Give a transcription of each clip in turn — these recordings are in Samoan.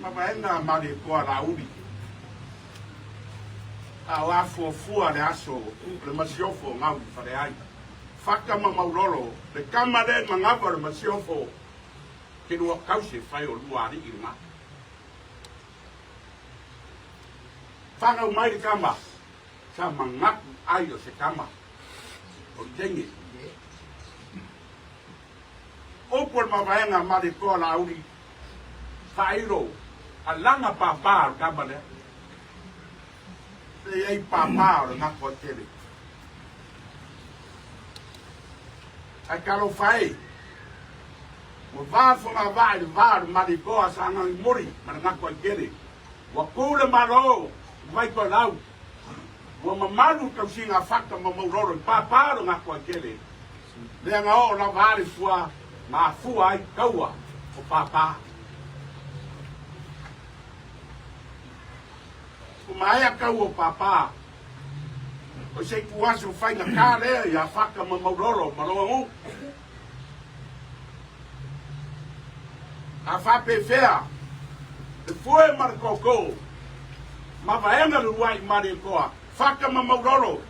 Mavaega a Malietoa Laauli, a o afuafua le aso o le Masiofo o Gauifaleai. Faka ma Maulolo, le tama lea i manava o le Masiofo, ke lua tausi e fai o lua alii lena. Fanau mai le tama, sa manatu ai o se tama o le teine. Upu o le mavaega a Malietoa Laauli, Faailo, alaga pāpā o le tama lea. Se i ai pāpā o le gato ai tele. Ae talofa e, ua va fogavaa i le va o le Malietoa sa Agagimuli ma le gato ai tele. Ua tu le Malo i Vaitoelau, ua mamalu le tausiga a Fata ma Maulolo i pāpā o le gato ai tele. Lea na oo lava a le fua ma afua ai taua o Pāpā. Ua maea taua o Pāpā, o se ituaso faigata lea iā Fata ma Maulolo ma Loagu. A faapefea le fue ma le koko, mavaega le luaʻi Malietoa, Fata ma Maulolo,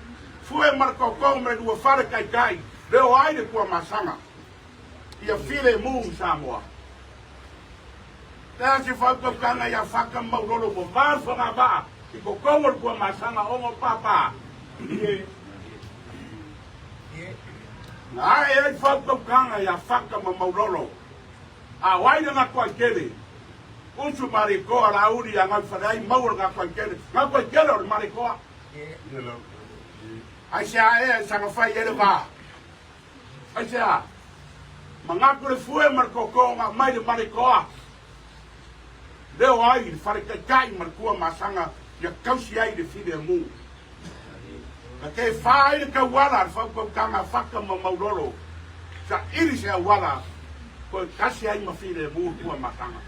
Fue ma le koko ma le lua fale taitai, leo ai le Tuamasaga, ia filemu i Samoa. Le a se faautautaga iā Fata ma Maulolo ua va le fogavaa i totonu o le Tuamasaga ona o Pāpā. Na ae ai faautautaga iā Fata ma Maulolo, a o ai le Gatoaitele? Usu Malietoa Laauli ia Gaufaleai maua le Gatoaitele, Gatoaitele o le Malietoa. Aisea ea e saga fai ai le va? Aisea? Manatu le fue ma le koko na aumai le Malietoa. Leo ai le fale taitai ma le Tuamasaga ia tausi ai le filemu. Na ke fa ai le tauala le faautautaga a Fata ma Maulolo, saili se auala toe tasi ai ma filemu le Tuamasaga.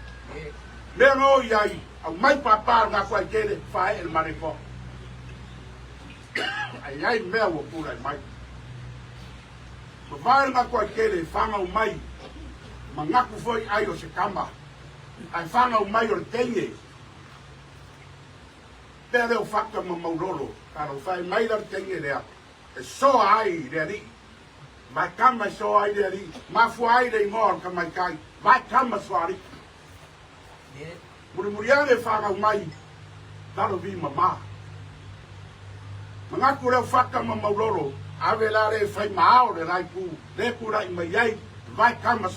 Mea no i ai, aumai pāpā le Gatoaitele, faaee le Malietoa. Ai ai mea ua tulai mai. Mavae le Gatoaitele e fanau mai, manatu foi ai o se tama, ae fanau mai o le teine. Pea leo Fata ma Maulolo, talofa e mai la le teine lea, e soa ai le alii. Vae tama e soa ai le alii, mafua ai le igoa o le tamaitai, Vae tama soa alii. Mulimuli ane e fanau mai, lalo vi mama. Manatu leo Fata ma Maulolo, ave la le e fai ma ao le la itu, le tulai mai ai, Vae tama.